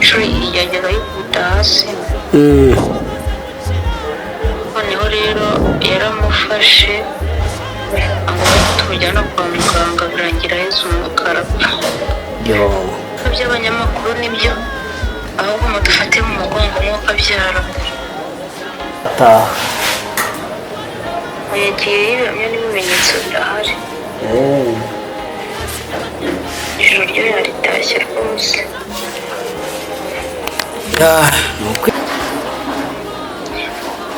Y'igicuri yajyaga yikubita hasi. Noneho rero yaramufashe ngo tumujyana kwa muganga, birangira aheze umwuka arapfa. Yo. By'abanyamakuru nibyo, ahubwo mudufate mu mugongo nk'uko abyara. Ataha. Yagiye yibihamya n'ibimenyetso birahari. Ijoro ryo yaritashye rwose. Ah, ni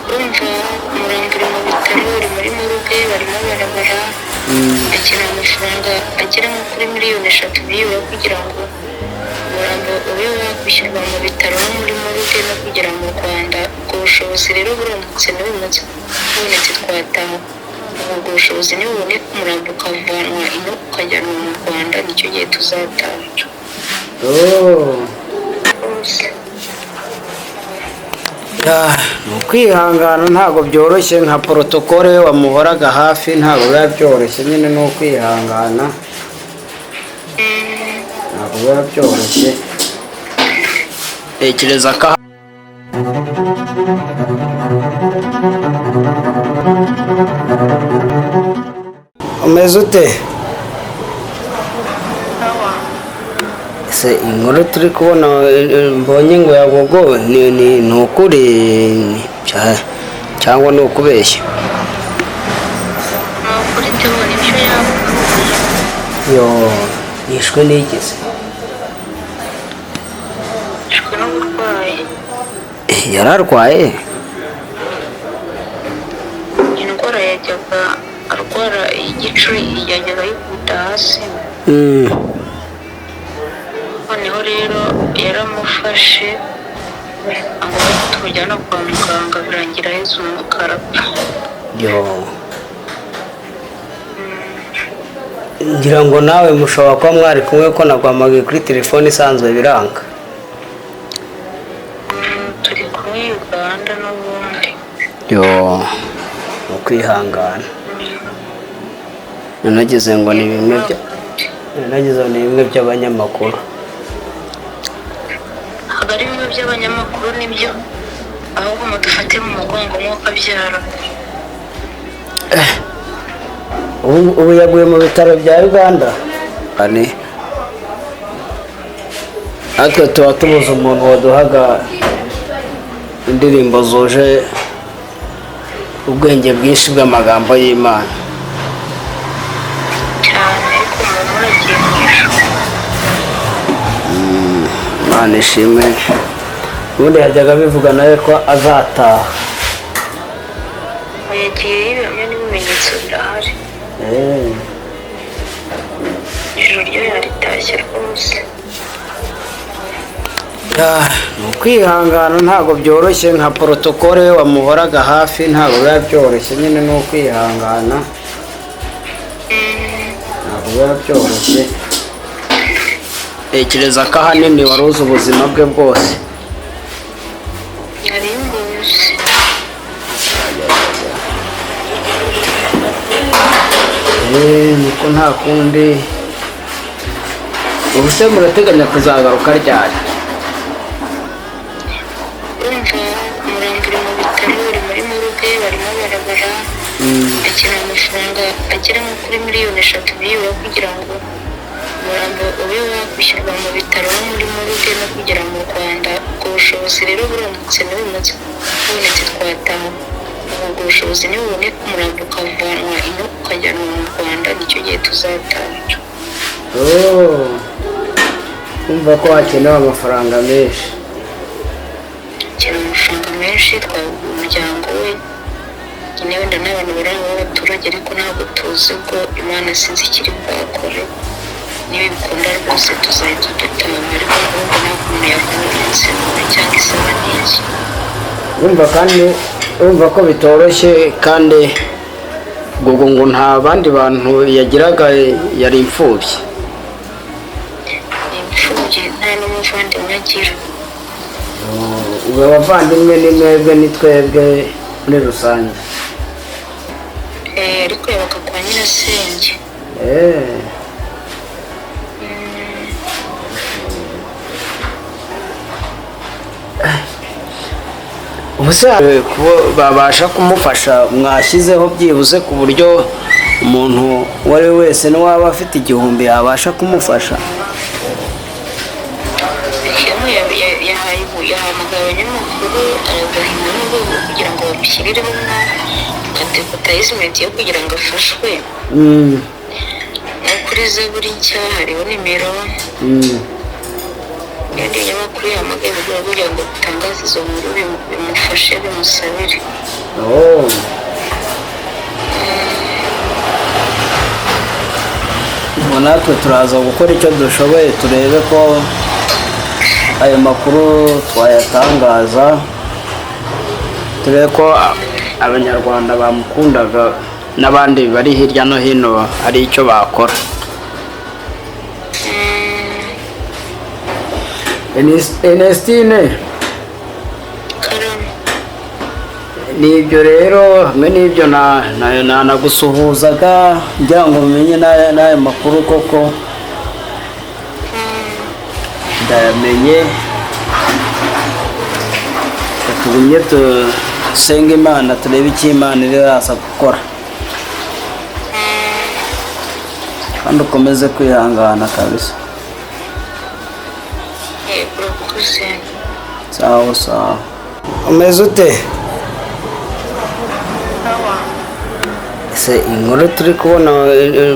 Urumva umurambo uri mu bitaro, uri muri morgue, barimo barabara. Akeneye amafaranga agera nko kuri miliyoni 3 byibura kugira ngo umurambo ube wakwishyurwa mu bitaro no muri morgue no kugera mu Rwanda. Ubwo bushobozi rero buramutse n'uyu bubonetse twataha. Ubwo bushobozi nibuboneka, umurambo ukavanwa ino ukajyanwa mu Rwanda, nicyo gihe tuzataha. Oh. Rwose. Ah, ni ukwihangana, ntabwo byoroshye. Nka protocole wamuhoraga hafi, ntabwo biba byoroshye nyine, ni ukwihangana, ntabwo biba byoroshye. Tekereza ko umeze ute? Sawa. Ese inkuru turi kubona, mbonye ngo yagogo, ni ukuri cyangwa ni ukubeshya? Ni ukuri tubona ibyo yapfuye. Yo, yishwe n'igeze? Yishwe n'uburwayi. Yararwaye? Indwara yajyaga arwara y'igicuri yajyaga yikubita hasi. Noneho rero yaramufashe ngo tumujyana kwa muganga, birangira aheze umwuka arapfa. Yo, ngira ngo nawe mushobora kuba mwari kumwe, ko naguhamagaye kuri telefone isanzwe biranga. Turi kumwe Uganda n'ubundi. Yo, ni ukwihangana. Nanagize ngo ni bimwe bya nanagize ngo ni bimwe by'abanyamakuru. Ntabwo ari bimwe by'abanyamakuru, nibyo, ahubwo mudufate mu mugongo nk'uko abyara. Ubu yaguye mu bitaro bya Uganda. Ane natwe tuba tubuze umuntu waduhaga indirimbo zuje ubwenge bwinshi bw'amagambo y'Imana. Cyane, ariko umuntu uragiye mu ijuru. Imana ishimwe. Ubundi yajyaga abivuga nawe ko azataha. Yagiye yibihamya n'ibimenyetso birahari. Ijoro ryo yaritashye rwose. Ah, ni ukwihangana, ntabwo byoroshye. Nka protocole wamuhoraga hafi, ntabwo biba byoroshye nyine, ni ukwihangana, ntabwo biba byoroshye. Tekereza ko ahanini wari uzi ubuzima bwe bwose. Nari mbuzi. Niko nta kundi. Ubu se murateganya kuzagaruka ryari? Urumva umurambo uri mu bitaro, uri muri morgue, barimo barabara. Akeneye amafaranga agera nko kuri miliyoni 3 byibura kugira ngo umurambo ube wakwishyurwa mu bitaro no muri morgue no kugera mu Rwanda. Ubwo bushobozi rero buramutse n'uyu bubonetse twataha. Ubwo bushobozi nibuboneka, umurambo ukavanwa ino ukajyanwa mu Rwanda, nicyo gihe tuzataha. Oh, kumva ko hakenewe amafaranga menshi. Akeneye amafaranga menshi. Twabwiye umuryango we nyine, wenda n'abantu bari aho b'abaturage, ariko ntabwo tuzi ubwo Imana sinzi ikiri bwakore. Niba bikunda rwose tuzahita dutaha, ariko urumva ntabwo umuntu yavuga umunsi n'umwe cyangwa isaha n'iki. Urumva kandi urumva ko bitoroshye, kandi ubwo ngo nta bandi bantu yagiraga, yari imfubyi? Ni imfubyi, nta n'umuvandimwe agira. Ubwo abavandimwe ni mwebwe, ni twebwe muri rusange. Ariko yabaga kwa nyirasenge. Ubu se kuba babasha kumufasha, mwashyizeho byibuze ku buryo umuntu uwo ari we wese n'uwaba afite 1000 yabasha kumufasha? Kemu yahamagaye abanyamakuru, arabahindura mu rwego rwo kugira ngo bamushyirireho na advertisement yo kugira ngo afashwe. No kuri Zaburi Nshya hariho nimero. N'ibindi binyamakuru yahamagaye mu rwego rwo kugira ngo bitangaze izo nkuru, bimufashe, bimusabire. Oh. Ubwo natwe turaza gukora icyo dushoboye, turebe ko ayo makuru twayatangaza, turebe ko abanyarwanda bamukundaga n'abandi bari hirya no hino hari icyo bakora. Ernestine. Karame. Nibyo rero, hamwe n'ibyo nagusuhuzaga ngira ngo mumenye n'ayo makuru koko ndayamenye. Reka tugumye dusenge Imana, turebe icyo Imana iraza gukora, kandi ukomeze kwihangana kabisa. Yego, urakoze. Sawa sawa, umeze ute? Sawa. Ese inkuru turi kubona,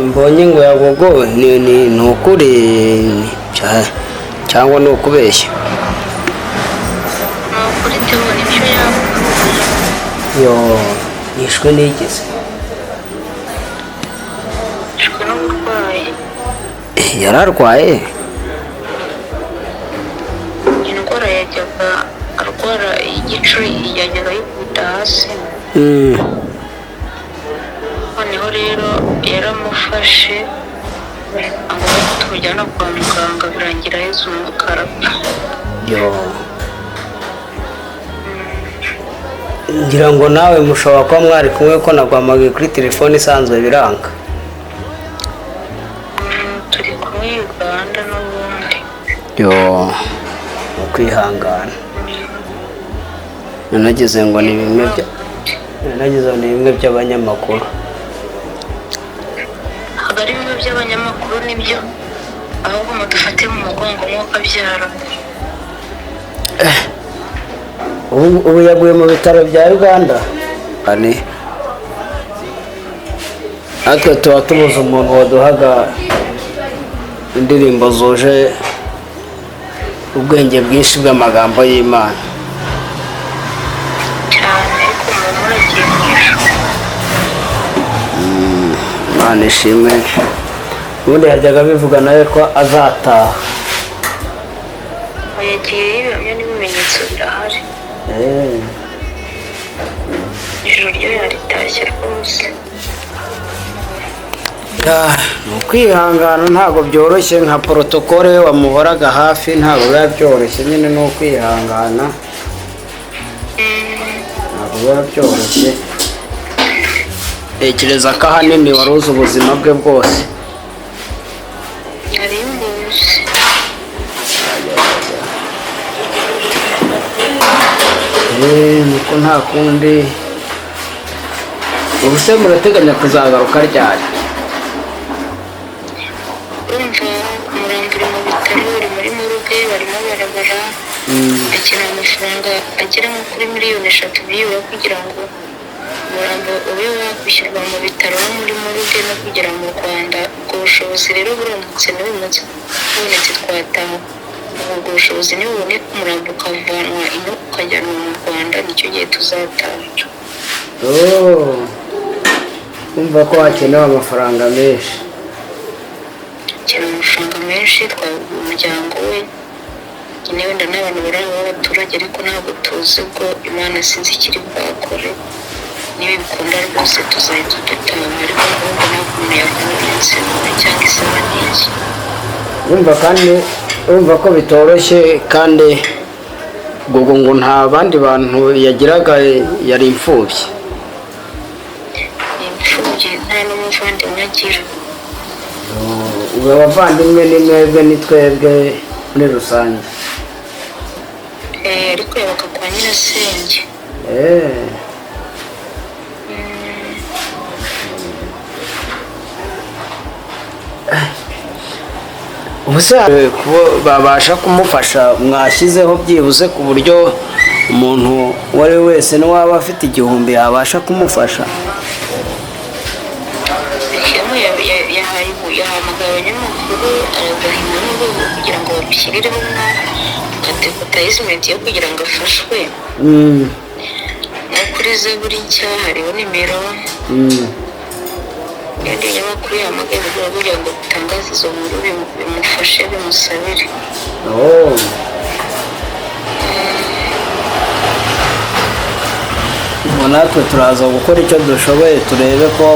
mbonye ngo yagogo ni ukuri cyangwa ni ukubeshya? Ni ukuri, tubona ibyo yapfuye. Yo, yishwe n'igeze? Yishwe n'uburwayi. Yararwaye? Indwara yajyaga arwara y'igicuri, yajyaga yikubita hasi. Noneho rero yaramufashe ngo tumujyana kwa muganga, birangira aheze umwuka arapfa. Yo, ngira ngo nawe mushobora kuba mwari kumwe, ko naguhamagaye kuri telefone isanzwe biranga. Turi kumwe Uganda n'ubundi. Yo, ni ukwihangana. Nanagize ngo ni bimwe bya nanagize ngo ni bimwe by'abanyamakuru. Ntabwo ari bimwe by'abanyamakuru, nibyo, ahubwo mudufate mu mugongo nk'uko abyara. Ubu yaguye mu bitaro bya Uganda. Ane natwe tuba tubuze umuntu waduhaga indirimbo zuje ubwenge bwinshi bw'amagambo y'Imana. Cyane, ariko umuntu uragiye mu ijuru. Imana ishimwe. Ubundi yajyaga abivuga nawe ko azataha. Yagiye, ibihamya n'ibimenyetso birahari. Ijoro ryo yaritashye rwose. Ah, ni ukwihangana, ntabwo byoroshye. Nka porotokole wamuhoraga hafi, ntabwo biba byoroshye nyine, ni ukwihangana, ntabwo biba byoroshye. Tekereza ko ahanini wari uzi ubuzima bwe bwose. Nari mbuzi. Nuko nta kundi. Ubu se murateganya kuzagaruka ryari? Urumva, umurambo uri mu bitaro, uri muri morgue, barimo barabara. Akeneye amafaranga agera nko kuri miliyoni 3 byibura kugira ngo umurambo ube wakwishyurwa mu bitaro no muri morgue no kugera mu Rwanda. Ubwo bushobozi rero buramutse n'uyu munsi bubonetse twataha. Ubwo bushobozi nibuboneka, umurambo ukavanwa ino ukajyanwa mu Rwanda, nicyo gihe tuzataha. Oh, kumva ko hakenewe amafaranga menshi. Akeneye amafaranga menshi. Twabwiye umuryango we nyine, wenda n'abantu bari aho b'abaturage, ariko ntabwo tuzi ubwo Imana sinzi ikiri bwakore. Nibikunda rwose tuzahita dutaha, ariko urumva ntabwo umuntu yavuga umunsi n'umwe cyangwa isaha n'iki. Urumva kandi urumva ko bitoroshye, kandi ubwo ngo nta bandi bantu yagiraga, yari imfubyi? Ni imfubyi, nta n'umuvandimwe agira. Ubu abavandimwe ni mwebwe, ni twebwe muri rusange. Ariko yabaga kwa nyirasenge. Ubuse kuba babasha kumufasha, mwashyizeho byibuze ku buryo umuntu uwo ari we wese n'uwaba afite 1000 yabasha kumufasha? Bikemu yahamagaye abanyamakuru, arabahima n'urwego rwo kugira ngo bamushyirireho nka advertisement yo kugira ngo afashwe. No kuri Zaburi Nshya hariho nimero. N'ibindi binyamakuru yahamagaye mu rwego kugira ngo bitangaze izo nkuru, bimufashe, bimusabire. Oh. Ubwo natwe turaza gukora icyo dushoboye, turebe ko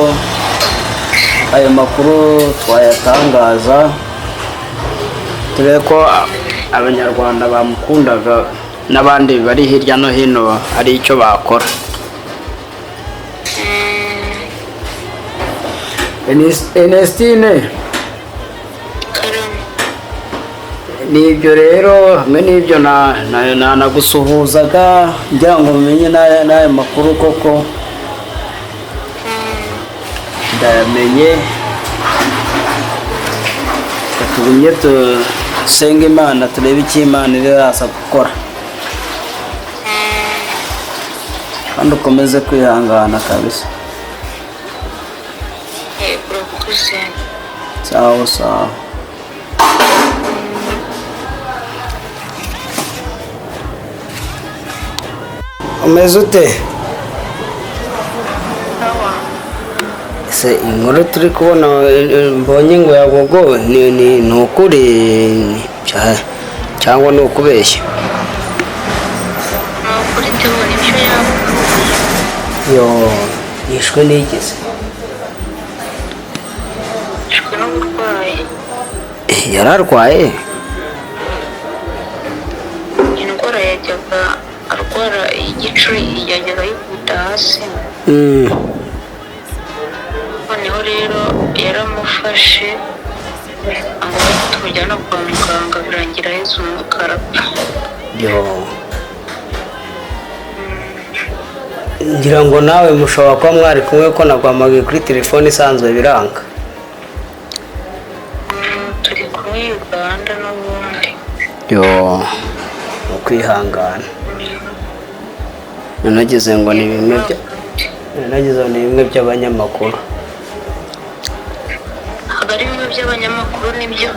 ayo makuru twayatangaza, turebe ko Abanyarwanda bamukundaga n'abandi bari hirya no hino hari icyo bakora. Ernestine. Karame. Nibyo rero, hamwe n'ibyo nagusuhuzaga ngira ngo mumenye n'ayo makuru koko ndayamenye. Reka tugumye dusenge Imana, turebe icyo Imana iraza gukora, kandi ukomeze kwihangana kabisa. Yego, urakoze. Sawa sawa. Umeze ute? Sawa. Ese inkuru turi kubona, mbonye ngo yagogo, ni ukuri cyangwa ni ukubeshya? Ni ukuri, tubona ibyo yapfuye. Yo, yishwe n'igize? Yishwe n'uburwayi. Yari arwaye? Indwara yajyaga arwara y'igicuri, yajyaga yikubita hasi. Noneho rero yaramufashe ngo tumujyana kwa muganga, birangira aheze umwuka arapfa. Yo, ngira ngo nawe mushobora kuba mwari kumwe, ko naguhamagaye kuri telefone isanzwe biranga. Turi kumwe Uganda n'ubundi. Yo, ni ukwihangana. Nanagize ngo ni bimwe bya nanagize ngo ni bimwe by'abanyamakuru. Ntabwo ari bimwe by'abanyamakuru, nibyo,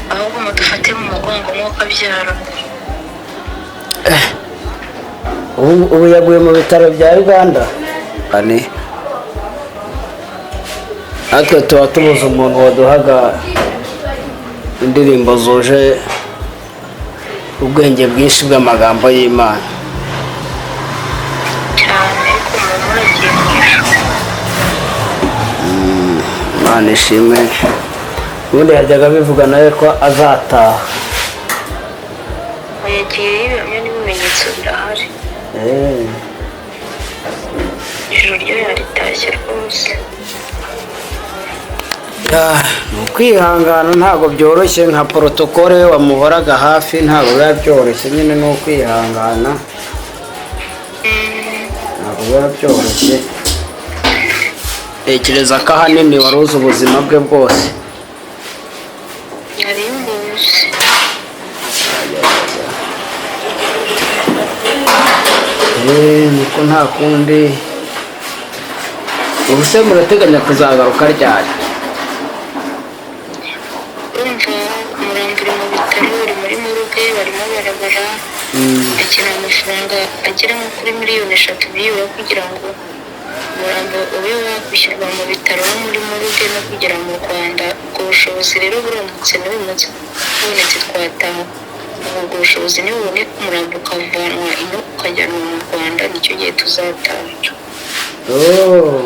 ahubwo mudufate mu mugongo nk'uko abyara. Ubu yaguye mu bitaro bya Uganda. Ane, natwe tuba tubuze umuntu waduhaga indirimbo zuje ubwenge bwinshi bw'amagambo y'Imana. Cyane, ariko umuntu uragiye mu ijuru. Imana ishimwe. Ubundi yajyaga abivuga nawe ko azataha. Yagiye ibihamya n'ibimenyetso birahari. Ijuru ryo yaritashye rwose. Ah, ni ukwihangana, ntabwo byoroshye. Nka protocole wamuhoraga hafi, ntabwo biba byoroshye nyine, ni ukwihangana, ntabwo biba byoroshye. Tekereza ko ahanini wari uzi ubuzima bwe bwose. Nari mbuzi. Niko nta kundi. Ubu se murateganya kuzagaruka ryari? Urumva umurambo uri mu bitaro, uri muri morgue, barimo barabara. Akeneye amafaranga agera nko kuri miliyoni 3 byibura kugira ngo umurambo ube wakwishyurwa mu bitaro no muri morgue no kugera mu Rwanda. Ubwo bushobozi rero buramutse n'uyu munsi bubonetse twataha. Ubwo bushobozi nibuboneka, umurambo ukavanwa ino ukajyanwa mu Rwanda, nicyo gihe tuzataha. Oh,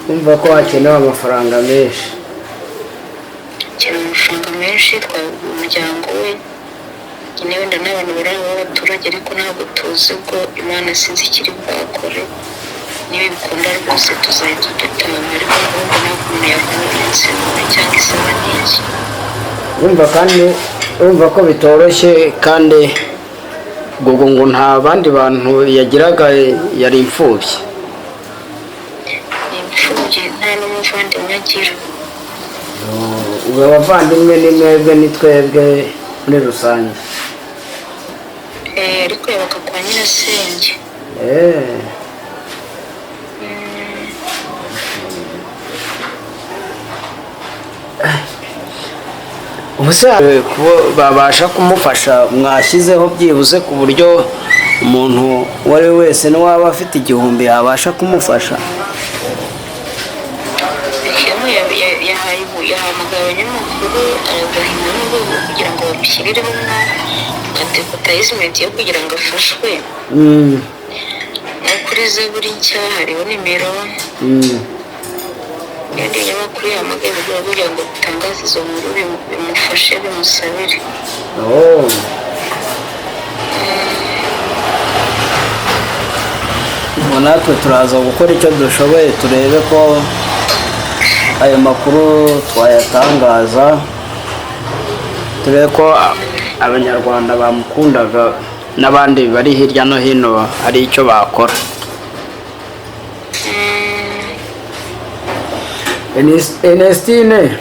umva ko hakenewe amafaranga menshi. Akeneye amafaranga menshi. Twabwiye umuryango we nyine, wenda n'abantu bari aho b'abaturage, ariko ntabwo tuzi ubwo Imana sinzi ikiri bwakore. Nibikunda rwose tuzahita dutaha, ariko urumva ntabwo umuntu yavuga umunsi n'umwe cyangwa isaha n'iki. Urumva kandi, urumva ko bitoroshye kandi. Gogo ngo nta bandi bantu yagiraga, yari imfubyi? Ni imfubyi, nta n'umuvandimwe agira. Ubu abavandimwe ni mwebwe, ni twebwe muri rusange. Ariko yabaga kwa nyirasenge. Ubu se kuba babasha kumufasha mwashyizeho byibuze ku buryo umuntu uwo ari we wese n'uwaba afite 1000 yabasha kumufasha? Bikemu yahamagaye abanyamakuru, arabahima mu rwego rwo kugira ngo bamushyirireho nka advertisement yo kugira ngo afashwe. No kuri Zaburi Nshya hariho nimero. Ibindi binyamakuru yahamagaye mu rwego kugira ngo bitangaze izo nkuru, bimufashe, bimusabire. Oh. Ubwo natwe turaza gukora icyo dushoboye, turebe ko ayo makuru twayatangaza, turebe ko abanyarwanda bamukundaga n'abandi bari hirya no hino hari icyo bakora. Ernestine.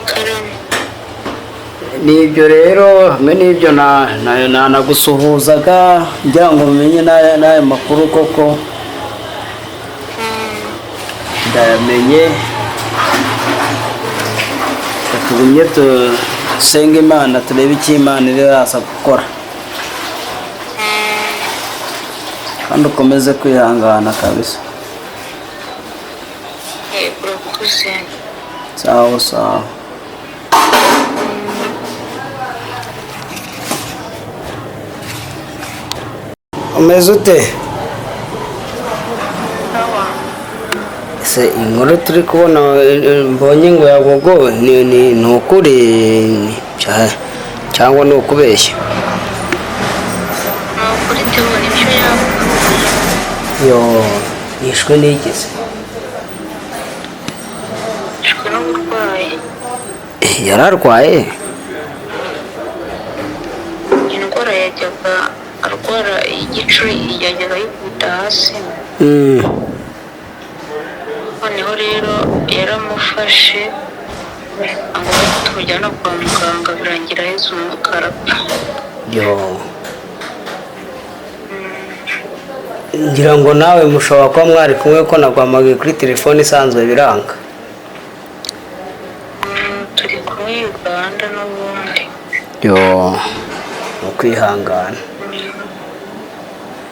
Karame. Nibyo rero, hamwe n'ibyo nagusuhuzaga ngira ngo mumenye n'ayo makuru koko ndayamenye. Tugumye dusenge Imana, turebe icyo Imana iraza gukora, kandi ukomeze kwihangana kabisa. Yego, urakoze. Sawa sawa. Umeze ute? Sawa. Ese inkuru turi kubona, mbonye ngo ya Gogo ni ukuri cyangwa ni ukubeshya? Ni ukuri, tubona ibyo yapfuye. Yo, yishwe n'igize? Yishwe n'uburwayi. Yararwaye? Indwara yajyaga arwara y'igicuri, yajyaga yikubita hasi. Noneho rero yaramufashe ngo tumujyana kwa muganga, birangira aheze umwuka arapfa. Yo, ngira ngo nawe mushobora kuba mwari kumwe, ko naguhamagaye kuri telefone isanzwe biranga. Turi kumwe Uganda n'ubundi. Yo, ni ukwihangana.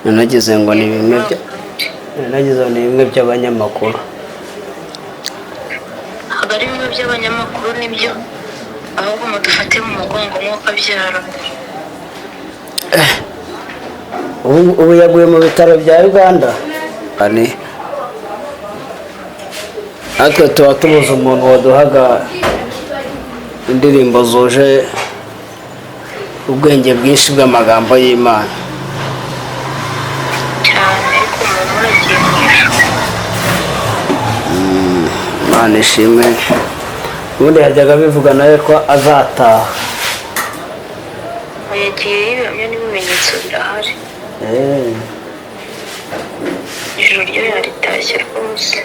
Nanagize ngo ni bimwe bya nanagize ngo ni bimwe by'abanyamakuru. Ntabwo ari bimwe by'abanyamakuru, nibyo, ahubwo mudufate mu mugongo nk'uko abyara. Ubu yaguye mu bitaro bya Uganda. Ane. Natwe tuba tubuze umuntu waduhaga indirimbo zuje ubwenge bwinshi bw'amagambo y'Imana. Cyane, ariko umuntu uragiye mu ijuru. Imana ishimwe. Ubundi yajyaga abivuga nawe ko azataha. Yagiye, ibihamya n'ibimenyetso birahari. Ijuru ryo yaritashye rwose.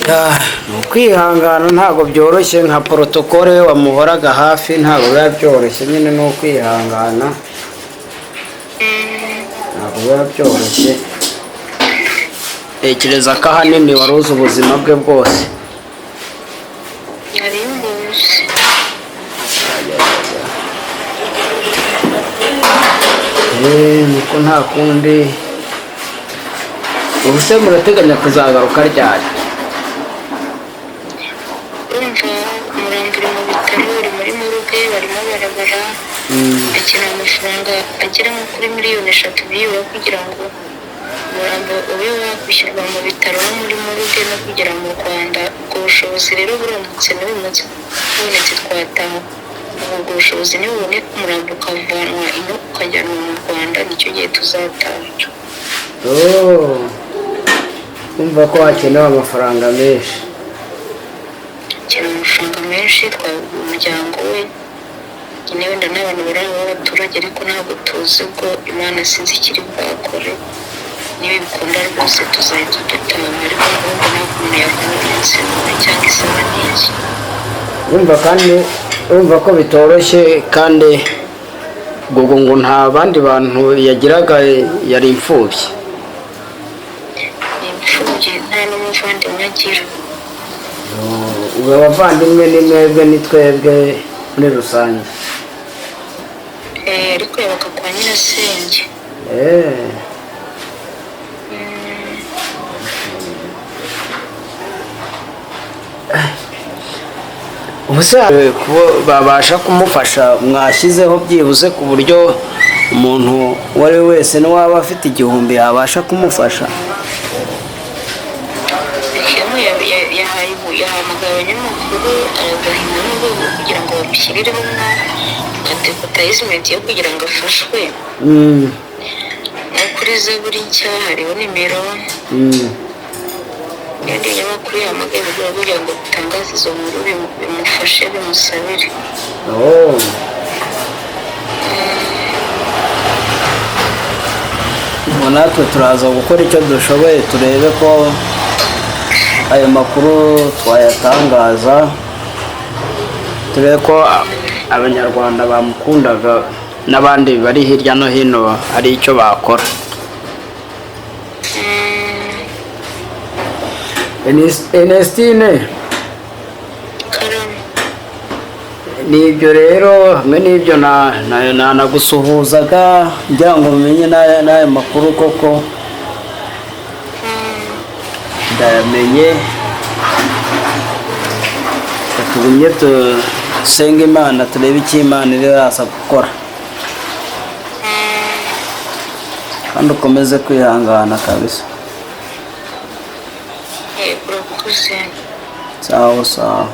Ah, ni ukwihangana, ntabwo byoroshye nka porotokole wamuhoraga hafi, ntabwo biba byoroshye nyine, ni ukwihangana, ntabwo biba byoroshye. Tekereza ko ahanini wari uzi ubuzima bwe bwose. Nari mbuzi. Niko nta kundi. Ubu se murateganya kuzagaruka ryari? Urumva umurambo uri mu bitaro, uri muri morgue, barimo barabara. Akeneye amafaranga agera nko kuri miliyoni 3 byibura kugira ngo umurambo ube wakwishyurwa mu bitaro no muri morgue no kugera mu Rwanda. Ubwo bushobozi rero buramutse n'uyu munsi bubonetse twataha. Ubwo bushobozi nibuboneka, umurambo ukavanwa ino ukajyanwa mu Rwanda, nicyo gihe tuzataha. Oh, kumva ko hakenewe amafaranga menshi. Akeneye amafaranga menshi, twabwiye umuryango we. Nyine wenda n'abantu bari aho b'abaturage, ariko ntabwo tuzi ubwo Imana sinzi ikiri bwakore. Niba bikunda rwose tuzahita dutaha, ariko urumva ntabwo umuntu yavuga umunsi n'umwe cyangwa isaha n'iki. Urumva kandi urumva ko bitoroshye, kandi ubwo ngo nta bandi bantu yagiraga, yari imfubyi? Ni imfubyi, nta n'umuvandimwe agira. Ubu abavandimwe ni mwebwe, ni twebwe muri rusange. Ariko yabaga kwa nyirasenge. Ubuse kuba babasha kumufasha mwashyizeho byibuze ku buryo umuntu uwo ari we wese n'uwaba afite 1000 yabasha kumufasha? Kemu yahamagaye abanyamakuru, arabahima mu rwego rwo kugira ngo bamushyirireho nka advertisement yo kugira ngo afashwe. No kuri Zaburi Nshya hariho nimero. N'ibindi binyamakuru yahamagaye mu rwego rwo kugira ngo bitangaze izo nkuru, bimufashe, bimusabire. Oh. Ubwo natwe turaza gukora icyo dushoboye, turebe ko ayo makuru twayatangaza, turebe ko Abanyarwanda bamukundaga n'abandi bari hirya no hino hari icyo bakora. Ernestine. Karame. Nibyo rero, hamwe n'ibyo nagusuhuzaga ngira ngo mumenye n'ayo makuru koko ndayamenye. Reka tugumye dusenge Imana, turebe icyo Imana iraza gukora, kandi ukomeze kwihangana kabisa. Yego, urakoze. Sawa sawa.